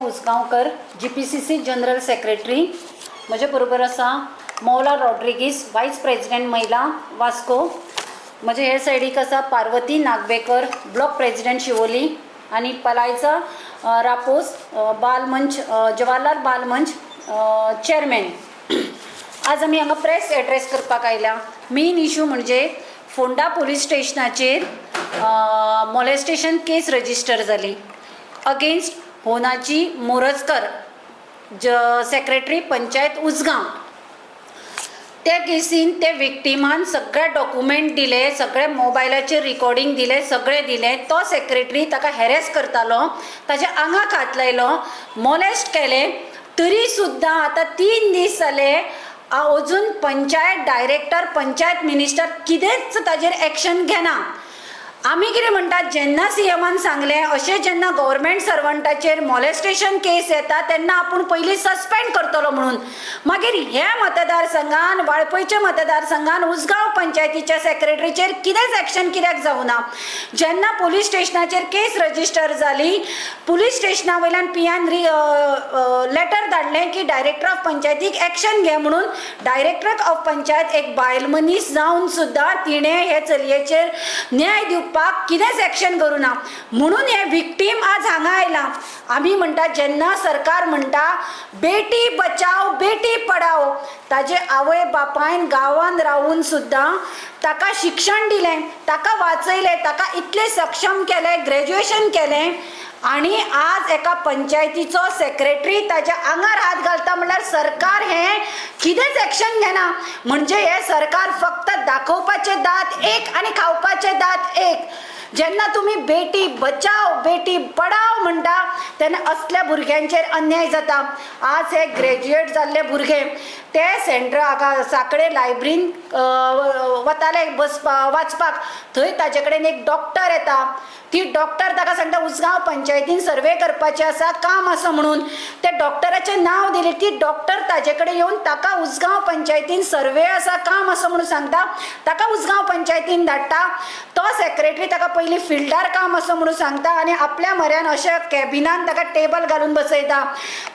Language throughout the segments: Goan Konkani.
Usgaonkar, GPCC general secretary. म्हजे बरोबर आसा मौला रॉड्रिगीस, वायस प्रेजिडेंट, महिला, वास्को. म्हजे हे सायडीक आसा पार्वती नागवेकर, ब्लॉक प्रेजिडेंट, शिवोली आनी पलायचा रापोस, बाल मंच, जवाहरलाल बाल मंच चेअरमॅन. आज आमी हांगा प्रेस एड्रेस करपाक आयल्या. मेन इशू म्हणजे फोंडा पुलीस स्टेशनाचेर मोलेस्टेशन केस रजिस्टर जाली अगेन्स्ट होनाजी मोरजकर, ज सेक्रेटरी, पंचायत उजगांव. त्या केसीन त्या विक्टिमान सगळे डॉक्युमेंट दिले, सगळे मोबायलाचेर रिकॉर्डिंग दिले, सगळें दिलें. तो सेक्रेटरी ताका हॅरेस करतालो, ताच्या आंगाक हात लायलो, मोलेस्ट केलें. तरी सुद्दां आतां 3 दीस जाले, अजून पंचायत डायरेक्टर, पंचायत मिनिस्टर कितेंच ताजेर एक्शन घेना. आमी कितें म्हणटात, जेन्ना सीएमान सांगलें अशें, जेन्ना गव्हर्मेंट सर्वंटाचेर मॉलेस्टेशन केस येता तेन्ना आपूण पयलीं सस्पेंड करतलो म्हणून, मागीर ह्या मतदारसंघान, वाळपयच्या मतदारसंघान उसगांव पंचायतीच्या सेक्रेटरीचेर कितेंच एक्शन कित्याक जावना? जेन्ना पुलीस स्टेशनाचेर केस रजिस्टर जाली, पुलीस स्टेशना वयल्यान पियान लेटर धाडलें की डायरेक्टर ऑफ पंचायतीक एक्शन घे म्हणून. डायरेक्टर ऑफ पंचायत एक बायल मनीस जावन सुद्दां तिणें हे चलयेचेर न्याय दिवपाक कितेंच एक्शन करूं ना म्हणून हे विक्टीम आज हांगा आयलां. आमी म्हणटा, जेन्ना सरकार म्हणटा बेटी बचाव बेटी पढाओ, ताजे आवय बापायन गांवान रावून सुद्दां ताका शिक्षण दिलें, ताका वाचयलें, ताका इतलें सक्षम केलें, ग्रॅज्युएशन केलें आनी आज एका पंचायतीचो सेक्रेटरी ताच्या आंगार हात घालता म्हणल्यार सरकार हें कितेंच एक्शन घेना. म्हणजे हें सरकार फक्त दाखोवपाचे दांत एक आनी खावपाचे दांत एक. जेन्ना तुमी बेटी बचाव बेटी पढाओ म्हणटा तेन्ना असल्या भुरग्यांचेर अन्याय जाता. आज हे ग्रॅज्युएट जाल्ले भुरगे ते सेंट्रल हांगा साखळे लायब्रीन वताले बसपा वाचपाक. थंय ताजे कडेन एक डॉक्टर येता. ती डॉक्टर ताका सांगता, उसगांव पंचायतीन सर्वे करपाचें आसा, काम आसा म्हणून. त्या डॉक्टराचें नांव दिलें. ती डॉक्टर ताजे कडेन येवन ताका उसगांव पंचायतीन सर्वे आसा, काम आसा म्हणून सांगता. ताका उसगांव पंचायतीन धाडटा. तो सेक्रेटरी ताका पयलीं फिल्डार काम आसा म्हणून सांगता आनी आपल्या म्हऱ्यान अशें कॅबिनान ताका टेबल घालून बसयता.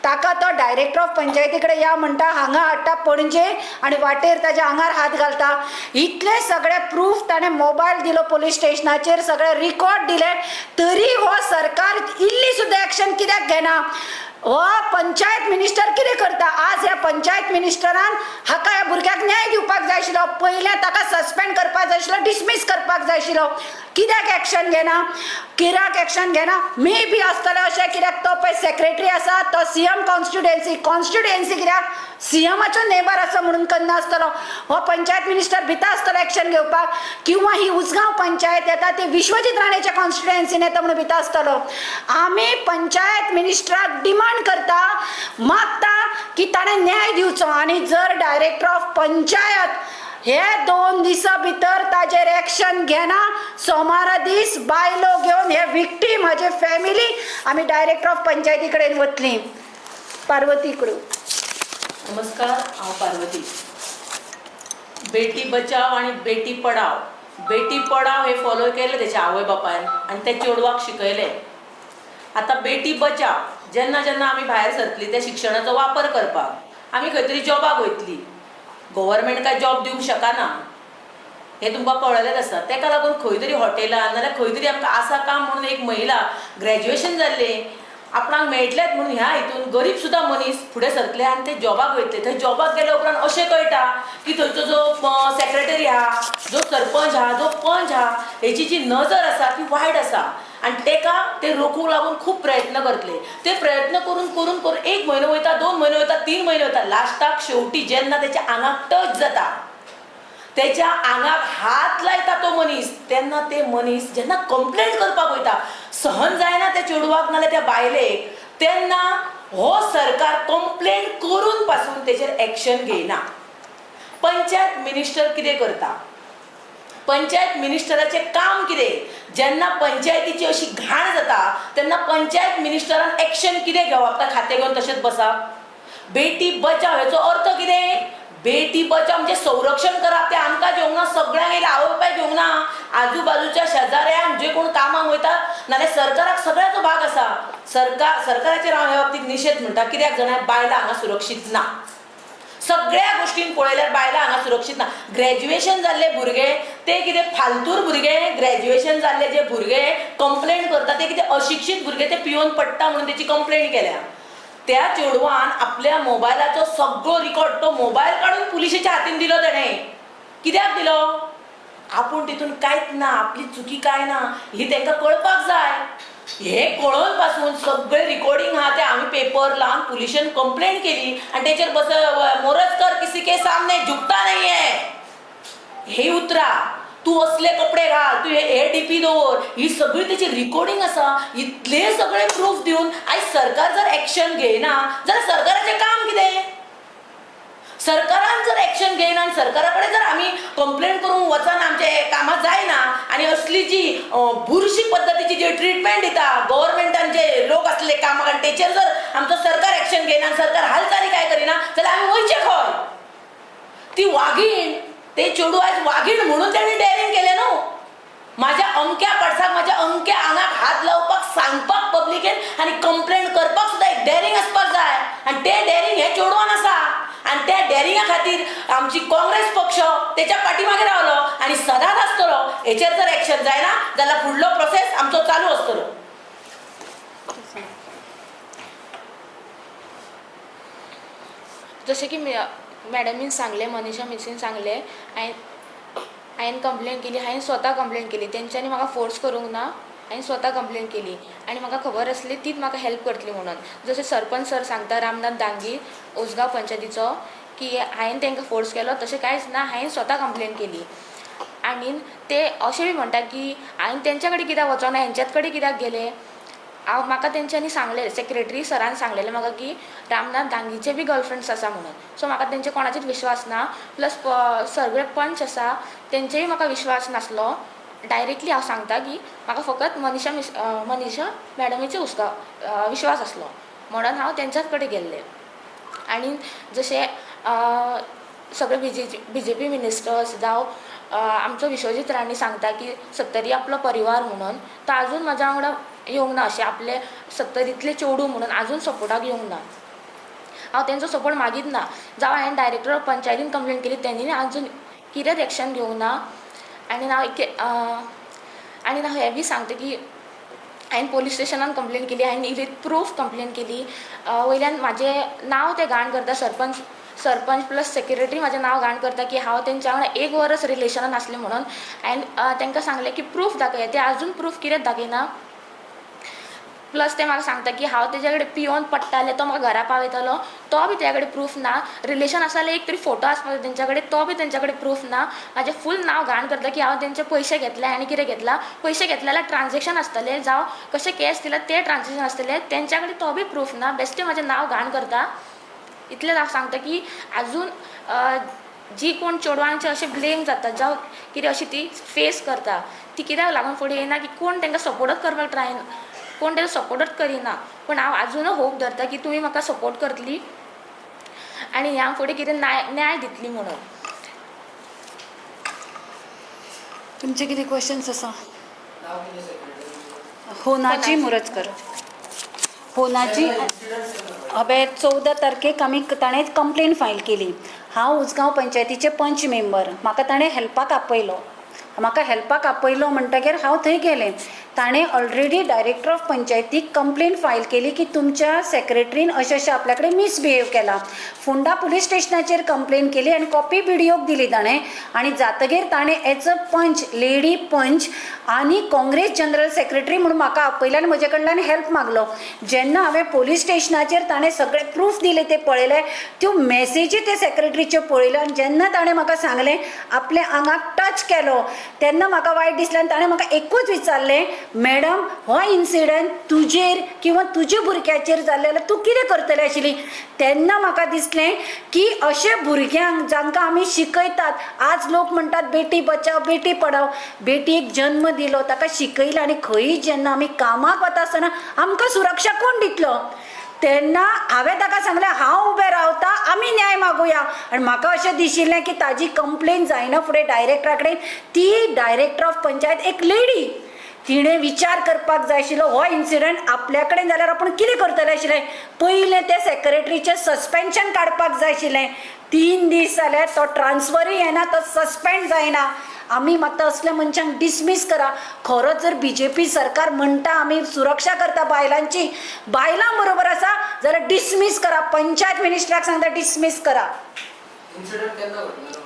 ताका तो डायरेक्टर ऑफ पंचायती कडेन या म्हणटा, हांगा हाडटा पणजे आनी वाटेर ताच्या आंगार हात घालता. इतले सगळे प्रूफ ताणें मोबायल दिलो पोलीस स्टेशनाचेर, सगळे रिकॉर्ड दिले, तरी हो सरकार इल्ली सुद्दां एक्शन कित्याक घेना? हो पंचायत मिनिस्टर कितें करता? आज ह्या पंचायत मिनिस्टरान हाका, ह्या भुरग्याक न्याय दिवपाक जाय आशिल्लो. पयलें ताका सस्पेंड करपाक जाय आशिल्लो, डिसमीस करपाक जाय आशिल्लो. कित्याक एक्शन घेना? कित्याक एक्शन घेना? मे बी आसतलें अशें, कित्याक तो पळय सेक्रेटरी आसा, तो सीएम कॉन्स्टिट्युएन्सी, कॉन्स्टिट्युएन्सी कित्याक सीएमाचो नेबर आसा म्हणून करना आसतलो. हो पंचायत मिनिस्टर भिता आसतलो एक्शन घेवपाक किंवा ही उसगांव पंचायत येता ती विश्वजीत राणेच्या कॉन्स्टिट्युएन्सीन येता म्हणून भिता आसतलो. आमी पंचायत मिनिस्टराक डिमांड करता, मागता की ताणें न्याय दिवचो आनी जर डायरेक्टर ऑफ पंचायत हे 2 दिसां भितर ताजेर एक्शन घेना, सोमारा दीस बायलो घेवन हे विक्टीम, म्हाजे फॅमिली, आमी डायरेक्टर ऑफ पंचायती कडेन वतली. पार्वती कडू. नमस्कार, हांव पार्वती. बेटी बचाव आणि बेटी पढाओ. बेटी पढाओ हे फॉलो केलें तेच्या आवय बापायन आनी त्या चेडवाक शिकयलें. आतां बेटी बचाव, जेन्ना जेन्ना आमी भायर सरतली त्या शिक्षणाचो वापर करपाक आमी खंय तरी जॉबाक वयतली, गव्हर्मेंट काय जॉब दिवंक शकना हें तुमकां कळलेलेंच आसा. तेका लागून खंय तरी हॉटेलान नाल्यार खंय तरी आमकां आसा काम म्हणून एक महिला ग्रॅज्युएशन जाल्लें आपणाक मेळटलेंच म्हणून ह्या हितून गरीब सुद्दां मनीस फुडें सरतले आनी ते जॉबाक वयतले. थंय जॉबाक गेल्या उपरांत अशें कळटा की थंयचो जो सेक्रेटरी आहा, जो सरपंच आहा, जो पंच आहा, हेची जी नजर आसा ती वायट आसा आनी तेका ते रोखूंक लागून खूब प्रयत्न करतले. ते प्रयत्न करून करून करून एक म्हयनो वयता, 2 म्हयने वयता, 3 म्हयने वयता. लास्टाक शेवटी जेन्ना तेच्या आंगाक टच जाता, तेच्या आंगाक हात लायता तो मनीस, तेन्ना ते मनीस जेन्ना कंप्लेंट करपाक वयता, सहन जायना त्या चेडवाक नाल्यार त्या बायलेक, तेन्ना हो सरकार कंप्लेंट करून पासून तेचेर एक्शन घेयना. पंचायत मिनिस्टर कितें करता? पंचायत मिनिस्टराचें काम कितें? जेन्ना पंचायतीची अशी घाण जाता तेन्ना पंचायत मिनिस्टरान एक्शन कितें घेवप? काय खातें घेवन तशेंच बसप? बेटी बचाव हेचो अर्थ कितें? बेटी बचाव म्हणजे संरक्षण करप. तें आमकां घेवंक ना, सगळ्यांक येयला, आवय बापायक घेवंक ना. आजूबाजूच्या शेजाऱ्यांक जे कोण कामाक वयता नाल्यार सरकाराक सगळ्याचो भाग आसा. सरकाराचेर हांव ह्या बाबतींत निशेध म्हणटा. कित्याक जाणा, बायलां हांगा सुरक्षीत ना. सगळ्या गोष्टीन पळयल्यार बायलां हांगा सुरक्षीत ना. ग्रॅज्युएशन जाल्ले भुरगे ते कितें फालतूर भुरगे, ग्रॅज्युएशन जाल्ले जे भुरगे कंप्लेन करता ते कितें अशिक्षीत भुरगे, ते पियोन पडटा म्हणून तेची कंप्लेन केल्या. त्या चेडवान आपल्या मोबायलाचो सगळो रिकॉर्ड, तो मोबायल काडून पुलिशेच्या हातीन दिलो तेणें. कित्याक दिलो? आपूण तितून कांयच ना, आपली चुकी कांय ना ही तांकां कळपाक जाय. हे कळोन पासून सगळे रिकॉर्डिंग आहा ते आमी पेपर लावन पुलिशेन कंप्लेन केली आनी तेचेर बस मोरजकर किसी के सामने झुकता नहीं है ही उतरां, तूं असले कपडे घाल, तूं हे डीपी दवर, ही सगळी तेची रिकॉर्डिंग आसा. इतले सगळे प्रूफ दिवन आयज सरकार जर एक्शन घेयना जाल्यार सरकाराचें काम कितें? सरकारान जर एक्शन घेयना आनी सरकारा कडेन जर आमी कंप्लेन करूंक वचना, आमचें कामां जायना आनी असली जी बुरशी पद्दतीची जी ट्रिटमेंट दिता गव्हर्मेंटान जे लोक आसले कामाक आनी तेचेर जर आमचो सरकार एक्शन घेयना आनी सरकार हालचाली काय करिना जाल्यार आमी वयचें खंय? ती वागीण, ते चेडूं आयज वागीण म्हणून तेणी डेअरिंग केलें न्हू. माझ्या अमक्या पडसाक, माझ्या अमक्या आंगाक हात लावपाक सांगपाक पब्लिकेन आनी कंप्लेन करपाक सुद्दां एक डेअरिंग आसपाक जाय आनी तें डेअरिंग हे चेडवान आसा आनी त्या डेअरिंगा खातीर आमची काँग्रेस पक्ष तेच्या पाठीमागे रावलो आनी सदांच आसतलो. हेचेर जर एक्शन जायना जाल्यार फुडलो प्रोसेस आमचो चालू आसतलो. जशें की मॅडमीन सांगलें, मनीषा मिसीन सांगलें, हांवें कंप्लेन केली, हांवें स्वता कंप्लेन केली. तेंच्यांनी म्हाका फोर्स करूंक ना, हांवें स्वता कंप्लेन केली आनी म्हाका खबर आसली तीच म्हाका हेल्प करतली म्हणून. जशें सरपंच सर सांगता, रामनाथ दांगी उसगांव पंचायतीचो, की हांवें तांकां फोर्स केलो, तशें कांयच ना, हांवें स्वता कंप्लेन केली. आनी ते अशें बी म्हणटा की हांवें तेंच्या कडेन कित्याक वचोना, हेंच्याच कडेन कित्याक गेलें. हांव म्हाका तेंच्यांनी सांगलें, सेक्रेटरी सरान सांगलेलें म्हाका की रामनाथ दांगीचे बी गर्लफ्रेंड्स आसा म्हणून. सो म्हाका तेंचे कोणाचेच विश्वास ना. प्लस सगळे पंच आसा तेंचेय म्हाका विश्वास नासलो. डायरेक्टली हांव सांगता की म्हाका फकत मनीषा मिस मनीषा मॅडमीचे हुस्का विश्वास आसलो म्हणून हांव तेंच्याच कडेन गेल्लें. आनी जशें सगळे बीजेपी मिनिस्टर्स जावं आमचो विश्वजीत राणे सांगता की सत्तरी आपलो परिवार म्हणून, तो आजून म्हाज्या वांगडा येवंक ना. अशें आपले सत्तरींतले चेडूं म्हणून आजून सपोर्टाक येवंक ना. हांव तेंचो सपोर्ट मागीत ना. जावं हांवें डायरेक्टर ऑफ पंचायतीन कंप्लेन केली, तेंच्यांनी आजून कितेंच एक्शन घेवंक ना. आनी हांव आनी हांव हें बी सांगता की हांवें पोलीस स्टेशनान कंप्लेन केली, हांवें विथ प्रूफ कंप्लेन केली. वयल्यान म्हाजें नांव ते घाण करता, सरपंच प्लस सेक्रेटरी म्हाजें नांव घाण करता की हांव तेंच्या वांगडा एक वरस रिलेशनान आसलें म्हणून. हांवें तांकां सांगलें की प्रूफ दाखया, ते आजून प्रूफ कितेंच दाखयना. प्लस ते म्हाका सांगता की हांव तेज्या कडेन पियोन पडटालें, तो म्हाका घरा पावयतालो, तो बी तेज्या कडेन प्रूफ ना. रिलेशन आसा जाल्यार एक तरी फोटो आसपाक जाय तेंच्या कडेन, तो बी तेंच्या कडेन प्रूफ ना. म्हाजें फूल नांव घाण करता की हांव तेंचे पयशे घेतले आनी कितें घेतला. पयशे घेतले जाल्यार ट्रान्झेक्शन आसतलें, जावं कशें कॅश दिला तें ट्रान्झेक्शन आसतलें, तेंच्या कडेन तो बी प्रूफ ना. बेश्टें म्हाजें नांव घाण करता. इतलें हांव सांगता की आजून जी कोण चेडवांचे अशें ब्लेम जाता जावं कितें अशी ती फेस करता, ती कित्याक लागून फुडें येना की कोण तांकां सपोर्टच करपाक ट्राय, कोण ताका सपोर्टच करिना. पूण हांव आजुनूय होप धरता की तुमी म्हाका सपोर्ट करतली आनी ह्या फुडें कितें न्याय दितली म्हणून. तुमचे कितें क्वेश्चन्स आसा? होनाजी मुरजकर. होनाजी अबे 14 तारखेक आमी ताणें कंप्लेन फायल केली. हांव उसगांव पंचायतीचे पंच मेंबर. म्हाका ताणें हेल्पाक आपयलो. म्हाका हेल्पाक आपयलो म्हणटगीर हांव थंय गेलें. ताणें ऑलरेडी डायरेक्टर ऑफ पंचायतीक कंप्लेन फायल केली की तुमच्या सेक्रेटरीन अशें अशें आपल्या कडेन मिसबिहेव केला. फोंडा पुलीस स्टेशनाचेर कंप्लेन केली आनी कॉपी बीडीओक दिली ताणें. आनी जातगीर ताणें एज अ पंच, लेडी पंच आनी काँग्रेस जनरल सेक्रेटरी म्हणून म्हाका आपयलें आनी म्हजे कडल्यान हेल्प मागलो. जेन्ना हांवें पोलीस स्टेशनाचेर ताणें सगळे प्रूफ दिले ते पळयले, त्यो मॅसेजी ते सेक्रेटरीच्यो पळयल्यो आनी जेन्ना ताणें म्हाका सांगलें आपल्या आंगाक टच केलो तेन्ना म्हाका वायट दिसलें. आनी ताणें म्हाका एकूच विचारलें, मॅडम हो इन्सिडंट तुजेर किंवा तुज्या भुरग्याचेर जाल्लें जाल्यार तूं कितें करतलें आशिल्ली? तेन्ना म्हाका दिसलें की अशे भुरग्यांक जांकां आमी शिकयतात, आज लोक म्हणटात बेटी बचाव बेटी पढाव, बेटयेक जन्म दिलो ताका शिकयलें आनी खंयी जेन्ना आमी कामाक वता आसतना आमकां सुरक्षा कोण दितलो? तेन्ना हांवें ताका सांगलें, हांव उबें रावता, आमी न्याय मागुया. आनी म्हाका अशें दिशिल्लें की ताजी कंप्लेन जायना फुडें डायरेक्टरा कडेन, ती डायरेक्टर ऑफ पंचायत एक लेडी, तिणें विचार करपाक जाय आशिल्लो हो इन्सिडंट आपल्या कडेन जाल्यार आपूण कितें करतलें आशिल्लें. पयलें ते सेक्रेटरीचें सस्पेन्शन काडपाक जाय आशिल्लें. 3 दीस जाल्यार तो ट्रान्सफरूय येना, तो सस्पेंड जायना. आमी मागता असल्या मनशांक डिसमीस करा. खरोच जर बीजेपी सरकार म्हणटा आमी सुरक्षा करता बायलांची, बायलां बरोबर आसा जाल्यार डिसमीस करा. पंचायत मिनिस्टराक सांगता डिसमीस करा. इन्सिडंट केन्ना घडलेलो म्हटलें तुम्ही?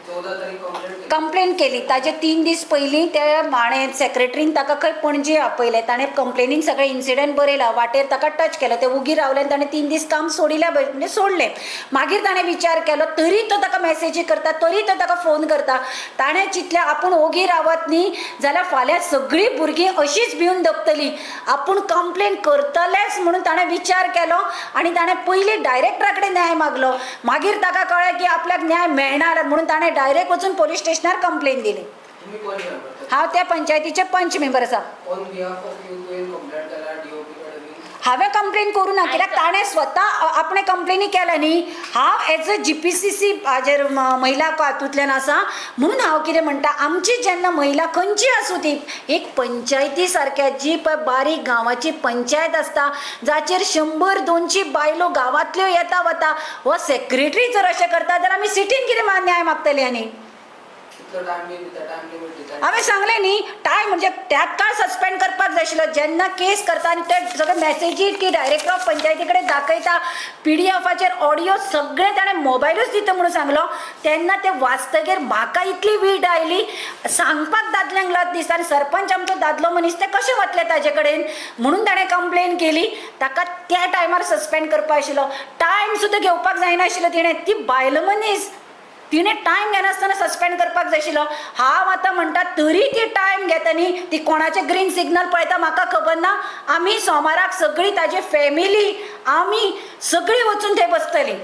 14 तारीख कंप्लेंट केली. कंप्लेन केली ताजे 3 दीस पयलीं त्या माणे सेक्रेटरीन ताका खंय पणजे आपयलें. ताणें कंप्लेनीन सगळें इन्सिडंट बरयला. वाटेर ताका टच केलो, ते उगी रावले आनी ताणें 3 दीस काम सोडिल्या, म्हणजे सोडलें. मागीर ताणें विचार केलो, तरी तो ताका मॅसेजी करता, तरी तो ताका फोन करता. ताणें चिंतलें आपूण ओगी रावत न्ही जाल्यार फाल्यां सगळीं भुरगीं अशींच भिवन दपतलीं, आपूण कंप्लेन करतलेंच म्हणून ताणें विचार केलो आनी ताणें पयलीं डायरेक्टरा कडेन न्याय मागलो. मागीर ताका कळ्ळें की आपल्याक न्याय मेळना म्हणून ताणें डायरेक्ट वचून पोलीस स्टेशनार कंप्लेन दिली. तुम्ही कोण मेंबर? हांव त्या पंचायतीचे पंच मेंबर आसा. ऑन बिहाफ ऑफ you तुवें कंप्लेंट केला डीओपी कडेन बीन? हांवें कंप्लेन करूं ना, कित्याक ताणें स्वता आपणें कंप्लेनी केल्या न्ही. हांव एज अ GPCC हाजेर महिला हातूंतल्यान आसा म्हणून हांव कितें म्हणटा, आमची जेन्ना महिला खंयची आसूं, ती एक पंचायती सारक्या जी पळय बारीक गांवाची पंचायत आसता जाचेर 100-200 बायलो गांवांतल्यो येता वता, हो सेक्रेटरी जर अशें करता जाल्यार आमी सिटीन कितें न्याय मागतले? आनी कितलो टायम बीन दिता, टायम लिमीट दिता? हांवें सांगलें न्ही, टायम म्हणजे तात्काळ सस्पेंड करपाक जाय आशिल्लो. जेन्ना केस करता आनी ते सगळे मॅसेजी ती डायरेक्टर ऑफ पंचायती कडेन दाखयता, पीडीएफाचेर ऑडियो सगळें ताणें मोबायलूच दिता म्हणून सांगलो, तेन्ना ते वाचतगीर म्हाका इतली वीट आयली, सांगपाक दादल्यांक लज दिसता. आनी सरपंच आमचो दादलो मनीस, ते कशें वतले ताजे कडेन म्हणून ताणें कंप्लेन केली. ताका त्या टायमार सस्पेंड करपाक आशिल्लो, टायम सुद्दां घेवपाक जायनाशिल्लो तिणें. ती बायल मनीस, तिणें टायम घेनासतना सस्पेंड करपाक जाय आशिल्लो. हांव आतां म्हणटा तरी ती टायम घेता न्ही, ती कोणाचें ग्रीन सिग्नल पळयता म्हाका खबर ना. आमी सोमाराक सगळीं ताजी फॅमिली आमी सगळीं वचून थंय बसतलीं.